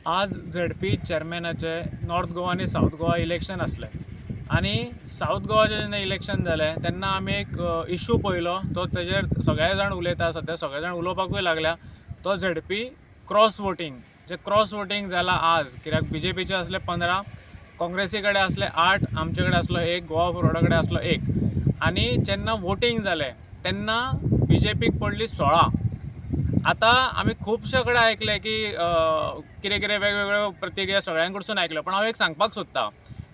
आज ZP चॅरमॅनाचे north Goa आनी south Goa election आसलें आनी सावथ गोवाचें जेन्ना इलेक्शन जालें तेन्ना आमी एक इशू पळयलो. तो तेजेर सगळे जाण उलयता, सद्या सगळे जाण उलोवपाकूय लागल्या. तो झेडपी क्रॉस वोटींग, जें क्रॉस वोटींग जालां आज, कित्याक बीजेपीचे आसले 15, काँग्रेसी कडेन आसले 8, आमचे कडेन आसलो एक, गोवा फॉरवर्डा कडेन आसलो एक. आनी जेन्ना वोटींग जालें तेन्ना बीजेपीक पडली 16. आतां आमी खुबशे कडेन आयकलें की कितें कितें वेगवेगळ्यो प्रतिक्रिया सगळ्यां कडसून आयकल्यो, पूण हांव एक सांगपाक सोदतां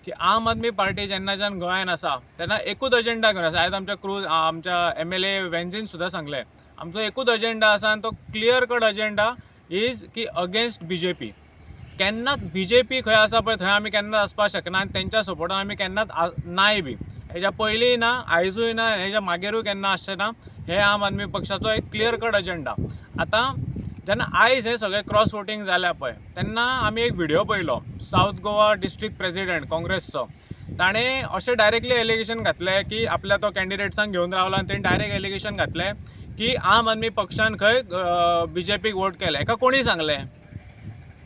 की आम आदमी पार्टी जेन्नाच्यान गोंयान आसा तेन्ना एकूच अजेंडा घेवन आसा. आयज आमच्या क्रूज, आमच्या एमएलए वेन्झीन सुद्दां सांगलें, आमचो एकूच अजेंडा आसा आनी तो क्लियर कट अजेंडा is की अगेन्स्ट बीजेपी. केन्नाच बीजेपी खंय आसा पळय थंय आमी केन्नाच आसपाक शकना आनी तेंच्या सपोर्टान आमी केन्नाच नाय बी हेज्या पयलींय ना, आयजूय ना, हेज्या मागीरूय केन्ना आसचें ना. हे आम आदमी पक्षाचो एक क्लियर कट अजेंडा. आतां जेन्ना आयज हें सगळें क्रॉस वोटींग जालें पळय तेन्ना आमी एक व्हिडियो पळयलो. सावथ गोवा डिस्ट्रिक्ट प्रेजिडेंट काँग्रेसचो, ताणें अशें डायरेक्टली एलिगेशन घातलें की आपल्या तो कॅन्डिडेट्सांक घेवन रावला आनी तेणें डायरेक्ट एलिगेशन घातलें की आम आदमी पक्षान खंय बीजेपीक वोट केलें. हेका कोणी सांगलें?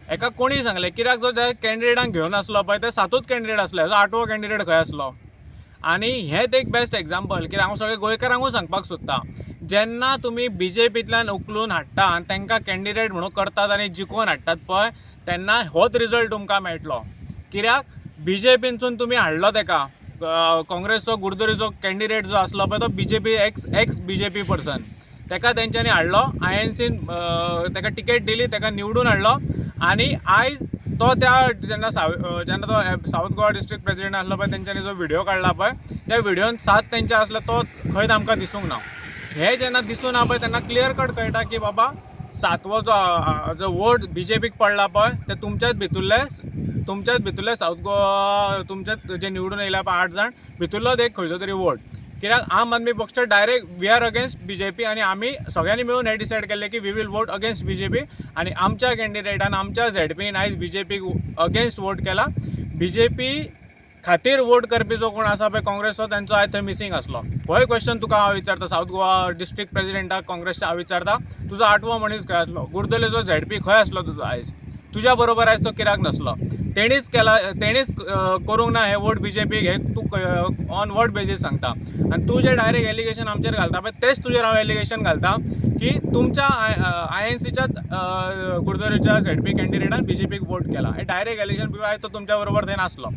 हेका कोणी सांगलें? कित्याक जो ज्या कॅन्डिडेटांक घेवन आसलो पळय ते सातूच कॅन्डिडेट आसले, हेजो आठवो कॅन्डिडेट खंय आसलो? आनी हेंच एक बेस्ट एग्जाम्पल कित्याक हांव सगळ्या गोंयकारांकूय सांगपाक सोदतां, जेन्ना तुमी बीजेपींतल्यान उखलून हाडटा आनी तांकां कॅन्डिडेट म्हणून करतात आनी जिखोवन हाडटात पळय तेन्ना होच रिजल्ट तुमकां मेळटलो. कित्याक बीजेपीनसून तुमी हाडलो तेका, काँग्रेसचो गुरदरीचो कॅन्डिडेट जो आसलो पळय तो BJP ex BJP person, तेका तेंच्यांनी हाडलो, आयएनसीन तेका टिकेट दिली, तेका निवडून हाडलो. आनी आयज तो त्या जेन्ना साव जेन्ना तो सावथ गोवा डिस्ट्रिक्ट प्रेजिडेंट आसलो पळय तेंच्यांनी जो व्हिडियो काडला पळय त्या व्हिडियोन सात तेंचे आसले तो खंयच आमकां दिसूंक ना. हें जेन्ना दिसूं ना पळय तेन्ना क्लियर कट कळटा की बाबा सातवो जो जो वोट बीजेपीक पडला पळय ते तुमच्याच भितुल्ले सावथ गोवा तुमच्याच जे निवडून येयला पळय 8 जाण भितुल्लोच एक खंयचो तरी वोट. कित्याक आम आदमी पक्ष direct we are against BJP आनी आमी सगळ्यांनी मेळून हें डिसायड केल्लें की we will vote against BJP. आनी आमच्या कॅन्डिडेटान, आमच्या झेडपीन आयज बीजेपीक अगेन्स्ट वोट केला. बीजेपी खातीर वोट करपी जो कोण आसा पळय काँग्रेसचो, तेंचो आयज थंय मिसींग आसलो. होय क्वेश्चन तुका हांव विचारता, सावथ गोवा डिस्ट्रिक्ट प्रेजिडेंटाक काँग्रेसच्या हांव विचारता, तुजो आठवो मनीस खंय आसलो? गुर्दलेचो झेडपी खंय आसलो तुजो आयज? तुज्या बरोबर आयज तो कित्याक नासलो? तेणीच केला, तेणीच करूंक ना हे वोट बीजेपीक, हे तूं ऑन वर्ड बेजीस सांगता. आनी तूं जे डायरेक्ट एलिगेशन आमचेर घालता पळय तेच तुजेर हांव एलिगेशन घालता की तुमच्या आयएनसीच्याच गुर्दोरेच्या झेडपी कॅन्डिडेटान बीजेपीक वोट केला. हे डायरेक्ट एलिगेशन, because आयज तो तुमच्या बरोबर थंय नासलो.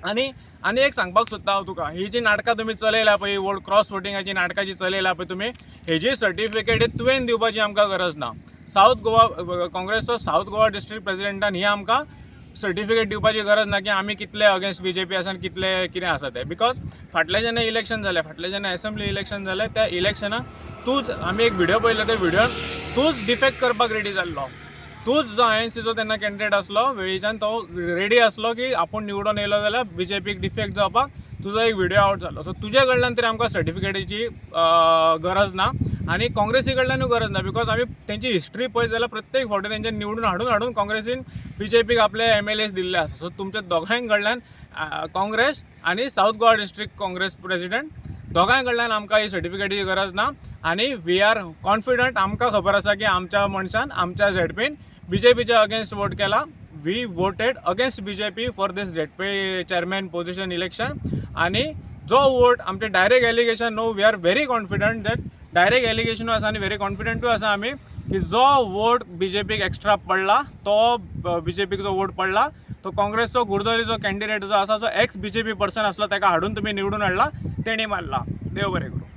आनी आनी एक सांगपाक सोदता हांव तुका, ही जी नाटकां तुमी चलयल्या पळय, वोट क्रॉस वोटिंगाची नाटकां जी चलयल्या पळय तुमी, हेजी सर्टिफिकेट तुवें दिवपाची आमकां गरज ना. सावथ गोवा काँग्रेसचो सावथ गोवा डिस्ट्रिक्ट प्रेजिडेंटान ही आमकां सर्टिफिकेट दिवपाची गरज ना की आमी कितले अगेन्स्ट बीजेपी आसा आनी कितले कितें आसा ते. Because फाटलें जेन्ना इलेक्शन जालें, फाटलें जेन्ना एसेंब्ली इलेक्शन जालें, त्या इलेक्शनाक तूंच, आमी एक व्हिडियो पळयलो, त्या व्हिडियोन तूंच डिफेक्ट करपाक रेडी जाल्लो. तूंच जो आयएनसीचो तेन्ना कॅन्डिडेट आसलो वेळीच्यान, तो रेडी आसलो की आपूण निवडून येयलो जाल्यार बीजेपीक डिफेक्ट जावपाक. तुजो एक व्हिडियो आवट जालो. सो तुजे कडल्यान तरी आमकां सर्टिफिकेटीची गरज ना आनी काँग्रेसी कडल्यानूय गरज ना, because आमी तेंची हिस्ट्री पळयत जाल्यार प्रत्येक फावटी तेंचे निवडून हाडून हाडून काँग्रेसीन बीजेपीक आपले एमएलएस दिल्ले आसा. सो तुमच्या दोगांय कडल्यान, काँग्रेस आनी south Goa district Congress president, दोगांय कडल्यान आमकां ही सर्टिफिकेटीची गरज ना. आनी we are confident, आमकां खबर आसा की आमच्या मनशान, आमच्या झेडपीन बीजेपीच्या अगेन्स्ट वोट केला. We voted against BJP for this ZP chairman position election. आनी जो वोट आमचे direct allegation, no, we are very confident that direct एलिगेशनूय आसा आनी व्हेरी कॉन्फिडंटूय आसा आमी की जो वोट बीजेपीक एक्स्ट्रा पडला, तो बीजेपीक जो वोट पडला तो काँग्रेसचो गुरदोरीचो कॅन्डिडेट जो आसा, जो एक्स बीजेपी पर्सन आसलो, ताका हाडून तुमी निवडून हाडला, तेणी मारला. देव बरें करूं.